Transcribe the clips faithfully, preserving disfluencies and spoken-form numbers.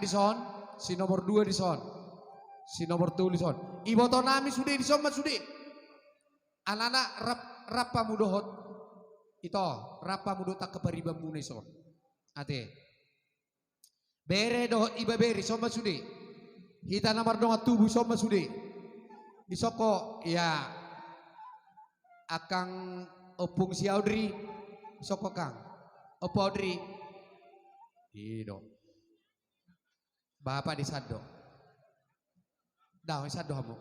Dison, si nomor dua dison. Si nomor tolu dison. Iboto nami sude dison ma sude. Anak-anak rap, rap hamu dohot. Ito, rap hamu dohot angka paribanmuna dison. Ate. Bere dohot ibebere, dison ma sude. Hita na mardongan tubu, dison ma sude. Dison ho, ya. Angkang ompung si Audrey, dison ho angkang. Ompung Audrey. I do. Bapak di sandok. Dah, di sandok hamu.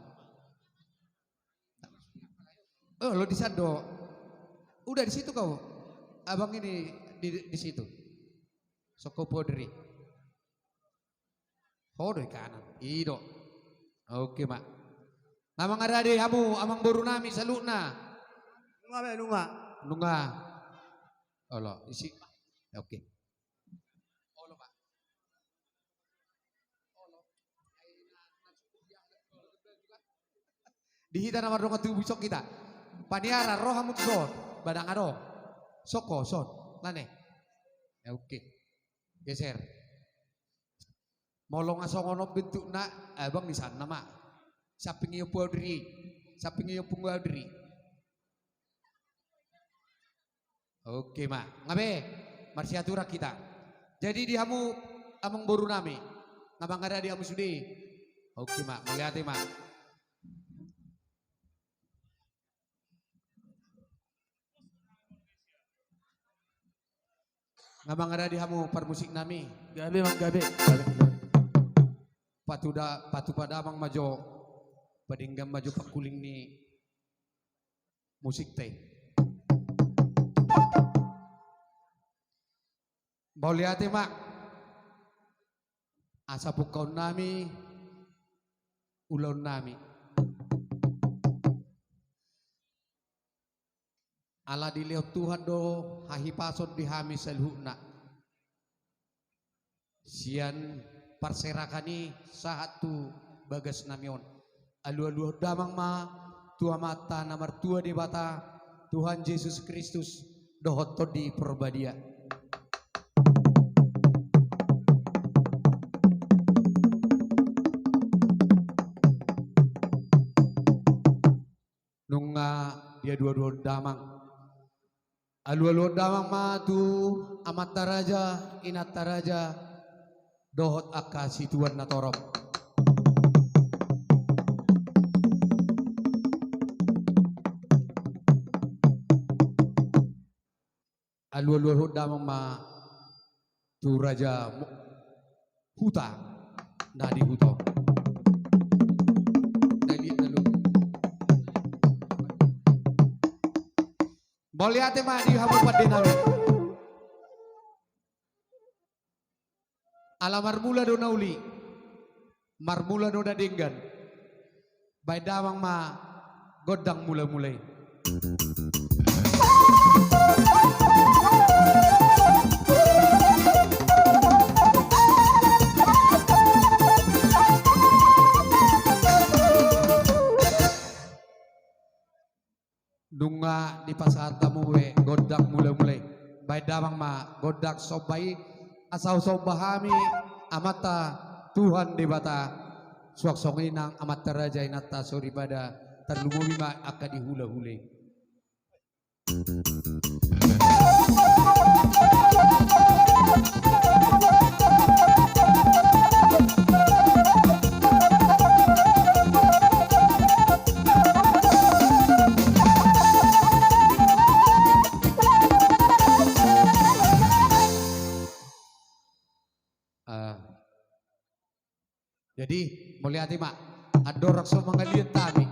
Oh, lo di sandok. Udah di situ kau. Abang ini di, di situ. Dison ho Podri. Ho do di kanan. I do. Oke, Mak. Nga mangaradi hamu, amangboru nami saluhutna. Nunga be, nunga. Nunga. Olo, isi. Oke. Olo, Pak. Olo. Di hita na mardongan tubu, dison hita. Paniaran, ro hamu tu son. Badang adong. Dison ho, son. Lane. Ya, oke. Geser. Molo nga songon on bentukna, abang di sana ma. Samping i ompung Audrey. Samping i ompung Audrey. Oke, Mak. Nga be, marsiaturan hita. Jadi di hamu amangboru nami. Nga mangaradi hamu sude. Oke, Mak. Mauliate, Mak. Nga mangaradi hamu parmusik nami. Gabe, Mak, gabe. Patuda, patupa damang ma jo. Padenggan ma jo pangkuling ni musikta i. Mauliate, Mak. Asa pungkaon nami, ulaon nami. Ala dilehon Tuhan do hahipason di hami saluhutna. Sian parserahan i sahat tu bagas nami on. Alualuhon damang ma tu Amanta na martua Debata, Tuhan Jesus Kristus, dohot Tondi Porbadia. Nunga dialualuhon damang. Alualuhon damang ma tu amanta raja, inanta raja, dohot angka situan na torop. Alualuhon damang ma tu raja Mo-, Huta, na di Huta. Na liat na lu. Mauliate ma di hamu pande nami. Ala marmula do na uli, marmula do na denggan. Baen damang ma gondang mulamula i. Nunga dipasahat hamu be gondang mulamula i. Baen damang ma gondang somba i, asa husomba hami Amanta Tuhan Debata. Suang songon i nang amanta raja, inanta soripada, tarlumobi ma angka di hulahula i. Ah. Jadi, mauliate ma, andorang so mangaliat hami.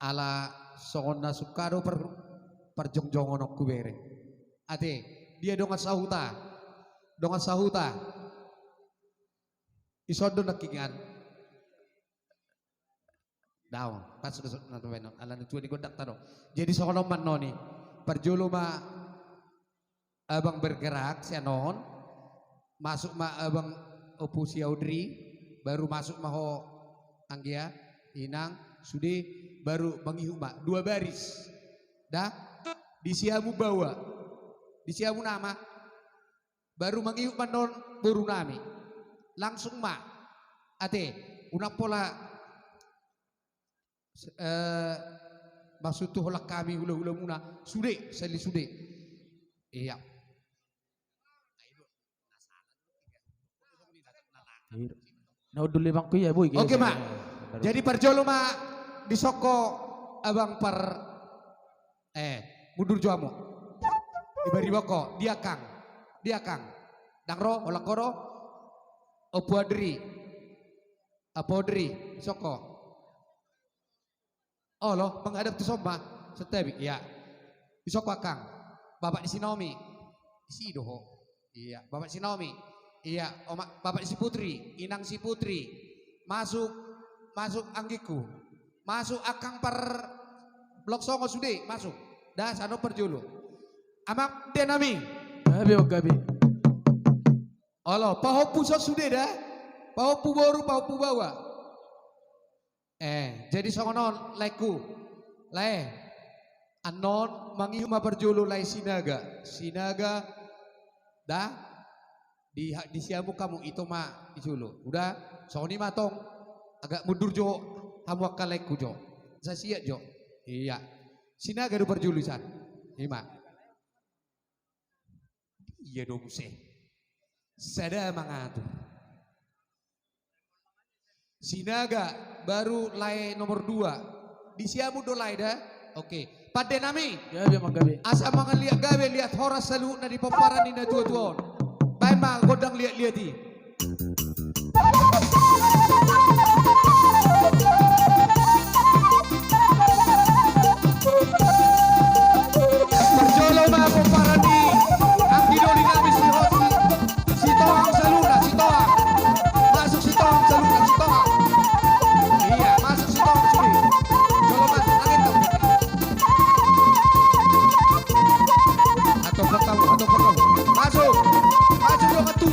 Ala songon na sungka do par-, parjongjongononku bere. Ate, dia dongan sahuta? Dongan sahuta. Ison do nangkiningan. Daong, pas do so-, na tu baenon, ala ni tua ni gondang ta do. Jadi songon on ma annon i. Parjolo ma abang bergerak sian on, masuk ma abang, ompung si Audrey, baru masuk ma ho anggia, inang, sude, baru mangihut ma, dua baris. Da, di siamun baoa, di siamun ama, baru mangihut ma annon boru nami. Langsung ma. Ate, unang pola, eh, maksud tu holan hami hula-hulamuna, sude, sali sude. Iya. Na hundul lima ku iya, boy. Oke, ma. Jadi parjolo ma disongko abang par, eh, mundur jo hamu. Di bari boko, di akang. Di akang. Dang ro, holan ho do. Ompu Adri. Apa Odri, disongko. Olo, menghadap tu son ma, santabi, iya. Disongko akang. Bapak ni si Naomi. Disi do ho. Iya, bapak si Naomi. Iya, oma, bapak si Putri, inang si Putri. Masuk, masuk anggingku. Masuk akang par blok songo sude, masuk. Da, sian on parjolo. Amang de nami. Gabe, gabe. Olo, pahompu son sude da. Pahompu boru, pahompu baoa. Eh, jadi songon on, laengku. Lae. Annon mangihut ma parjolo lae Sinaga. Sinaga, da, di, di siamun hamu ito ma di jolo. Uda, songon i ma tong, agak mundur jo, hamu angka laengku jo. Sasiat jo. Iya. Sinaga do parjolo i san. I ma. Iya do muse. Sada mangatur. Sinaga, baru lae nomor dua. Di siamun do lae da? Oke. Pande nami. Gabe ma gabe. Asa mangan liat gabe, liat horas saluhutna di pomparan ni na tua-tua on. Baen ma gondang liat-liat i. Parjolo ma pomparan ni anggi doli nami si Hosi. Sitohang saluhutna, sitohang. Masuk sitohang saluhutna, sitohang. Iya, masuk sitohang sude. Jolo masuk, angin tong. Atau pertama, atau pertama. Masuk. Masuk dong, atu.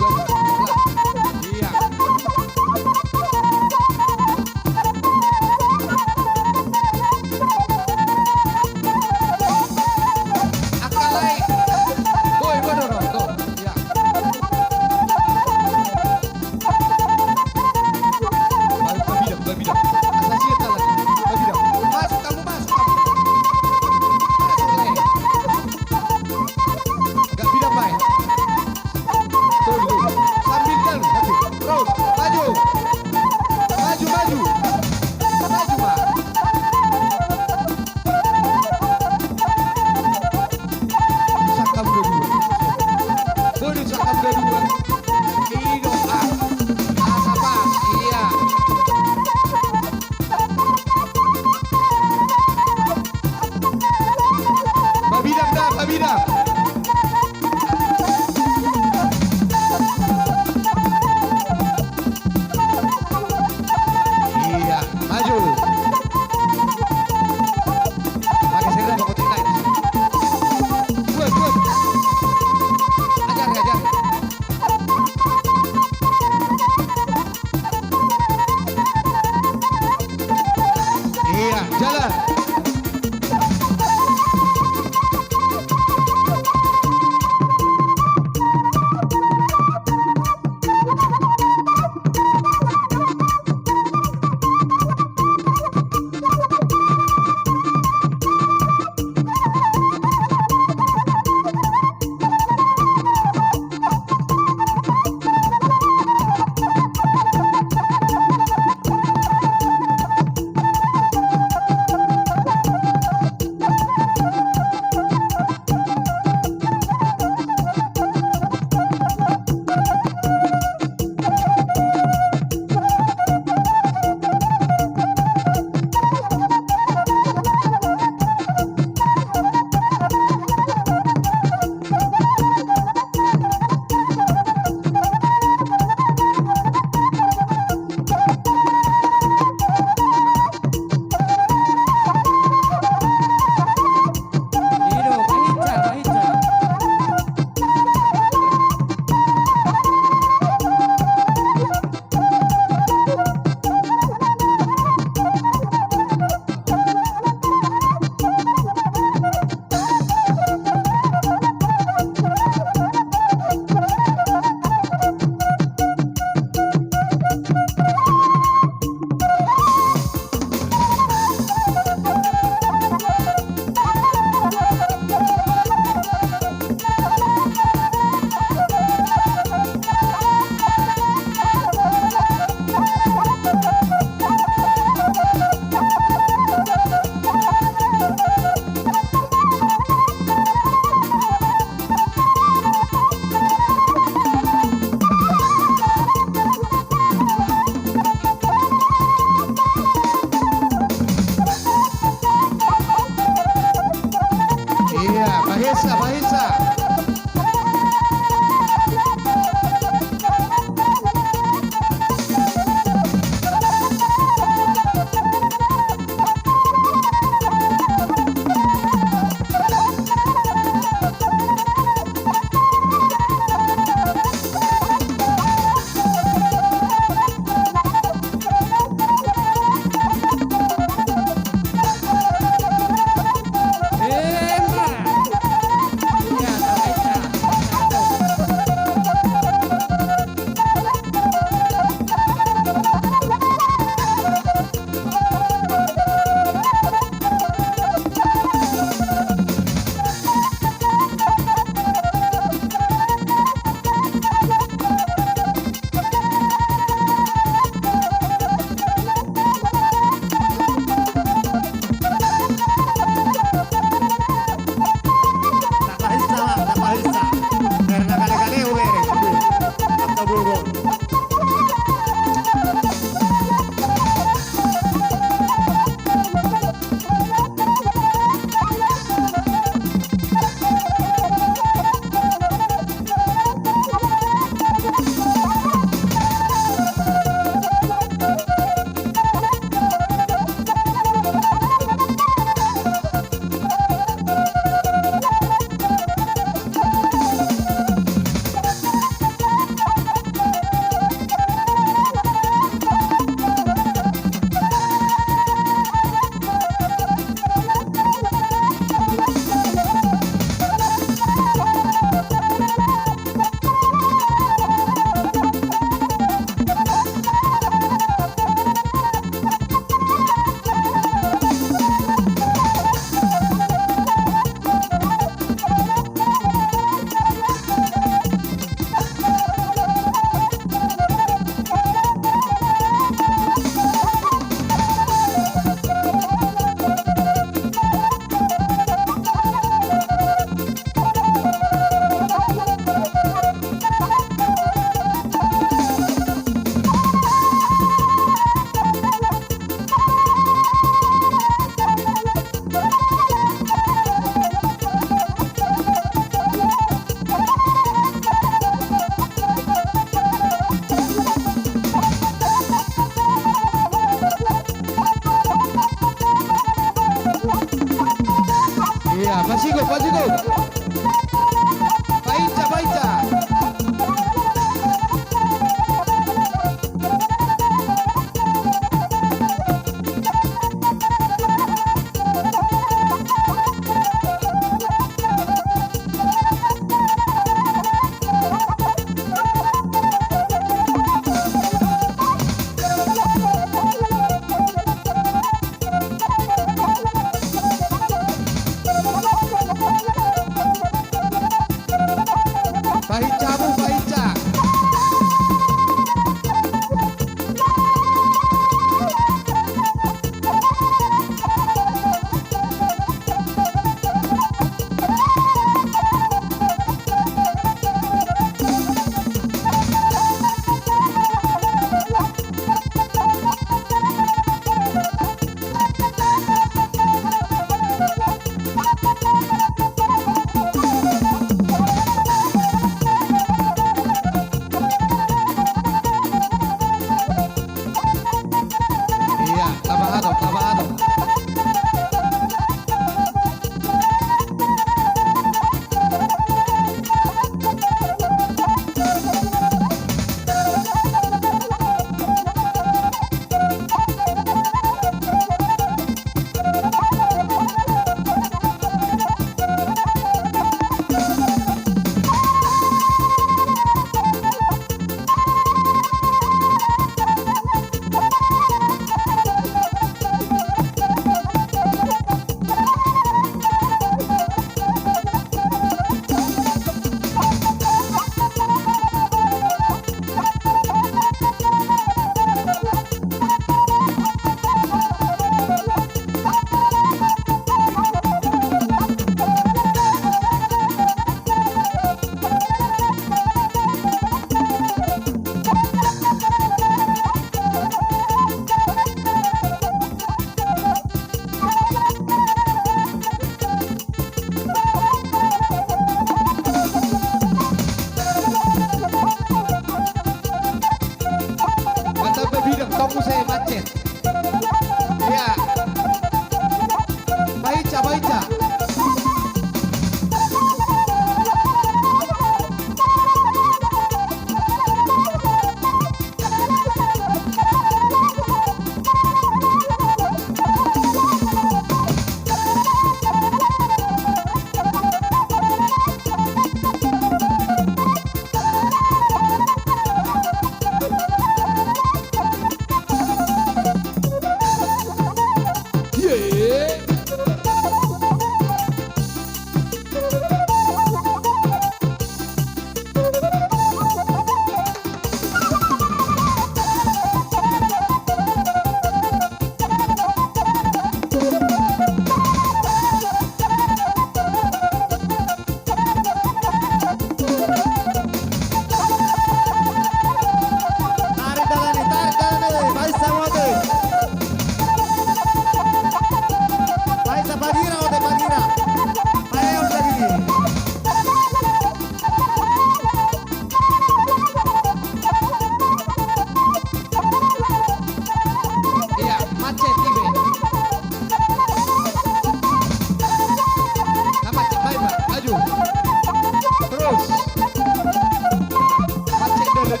Macet dalan.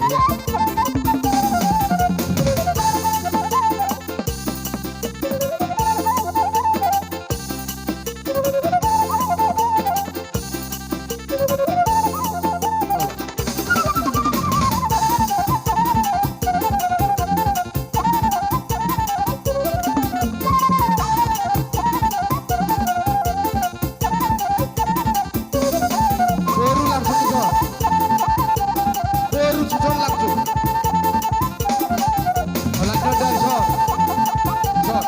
Iya. Boru langsung tu son. Boru tu son langsung. Olah dodar son. Son.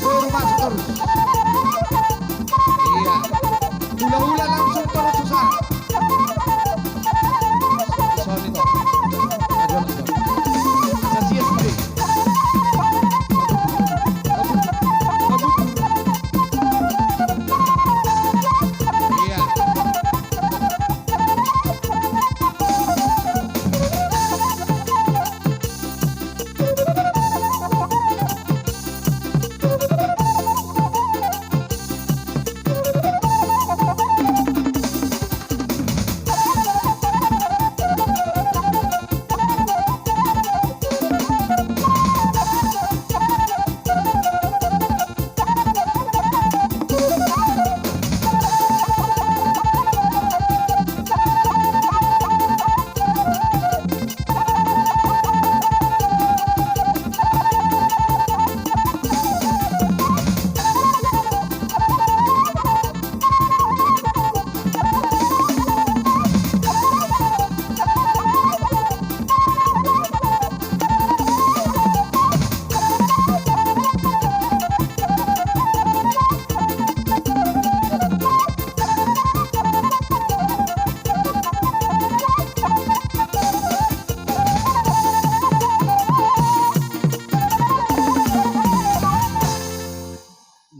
Boru masuk terus. Iya. Hula-hula langsung terus susah. Sorry, Tom. Aduh, aduh. Asa siap, Budi. Iya.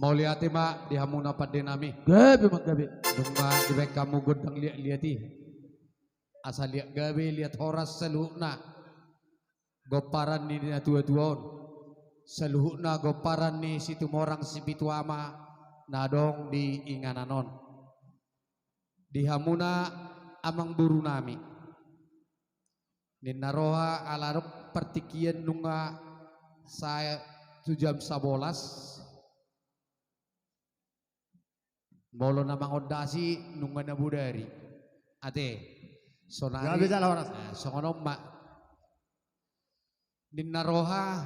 Mauliate ma di hamuna pande nami. Gabe ma gabe. Dung ma dibaen hamu gondang liat-liat i. Asa liat gabe, liat horas saluhutna. Gomparan ni natua-tua on. Saluhutna gomparan ni Situmorang Sipitu Ama na adong di inganan on. Di hamuna amangboru nami. Ninna roha ala adong partingkian nunga sae tu jam sabolas. Molo na mangondasi nunga na bodari. Ate. Sonari. Gabe jala horas. Eh, songon on ma. Ninna roha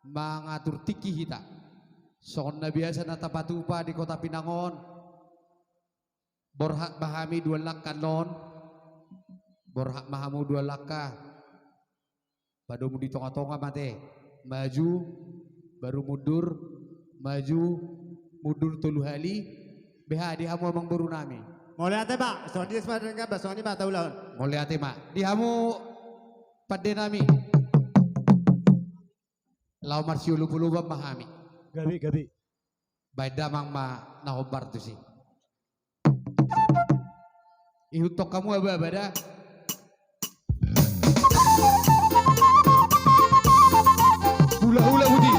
mangatur tingki hita. Songon na biasa na tapatupa di Kota Pinang on. Borhat ma hami dua langkah non. Borhat ma hamu dua langkah. Padomu di tonga-tonga ma ate. Maju, baru mundur, maju, mundur tolu hali. Beha di hamu amangboru nami. Mauliate ma, songon dia sepadan gamba, songon i ma taulahon. Mauliate ma. Di hamu pande nami. Laho marsiolop-olopan ma hami. Gabe, gabe. Baen damang ma na hombar tusi. Ihuthon hamu aba-aba da. Hula-hula boti.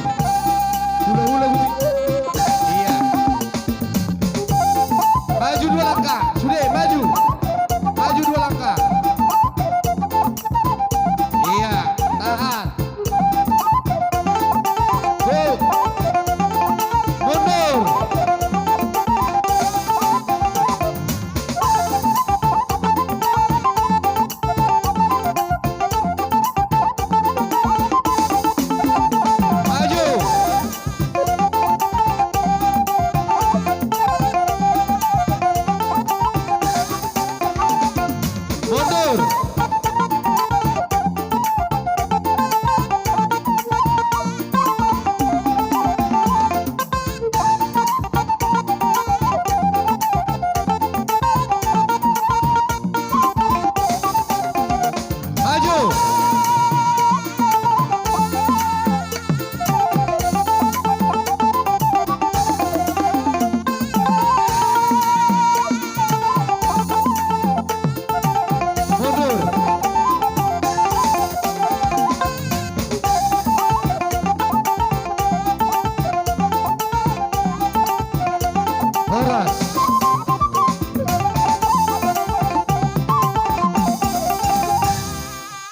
Hula-hula boti. Iya. Maju dua langkah. Sude, maju. Maju dua langkah. Iya, tahan. Go. Mundur.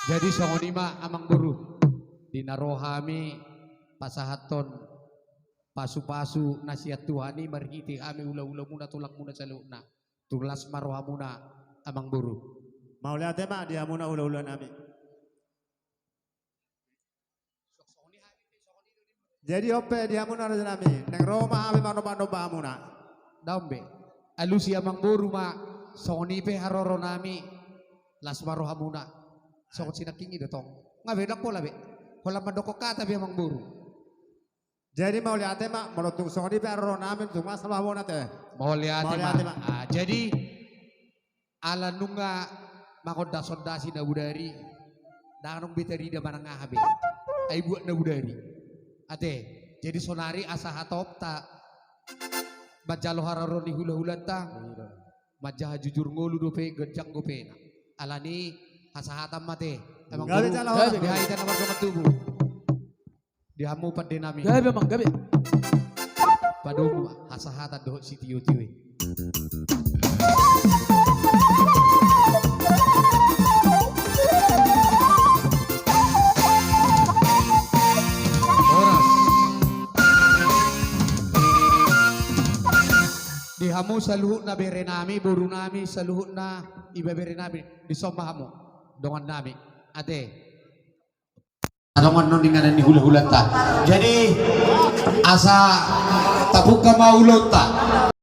Jadi songon i ma amangboru, di na ro hami pasahathon pasupasu na sian Tuhan i marhite hami hulahulamuna, tulangmuna saluhutna. Tung las ma rohamuna amangboru. Mauliate ma di hamuna hulahulanami. Jadi on pe di hamuna rajanami, naeng ro ma hami manombanomba hamuna. Daon be. Alusi amangboru ma, songon i pe haroronami, las ma rohamuna. Songon sinangkin i do tong. Nga be, ndang pola be. Holan mandok hata be amangboru. Jadi mauliate ma, molo tung songon i pe haroronami, tung las ma hamuna te. Mauliate ma. Mauliate ma. Ah, jadi ala nunga mangondasondasi na bodari, ndang adong be tarida manang aha be. Ai buat na bodari. Ate, jadi sonari asa hatopta manjalo haroro ni hulahulanta, manjaha jujur ngolu dope, ganjang dopena. Alani hasahatan ma te. Emang gabe guru, jalo gabe. Di hita na mardongan tubu. Di hamu pandenami. Gabe, amang, gabe. Padomu hasahatan dohot sitiotio i. Horas. Di hamu saluhutna berenami, borunami, saluhutna ibeberenami, dison ma hamu dongannami. Ate. Adong annon inganan ni hulahulanta. Jadi asa tabuka ma ulaonta.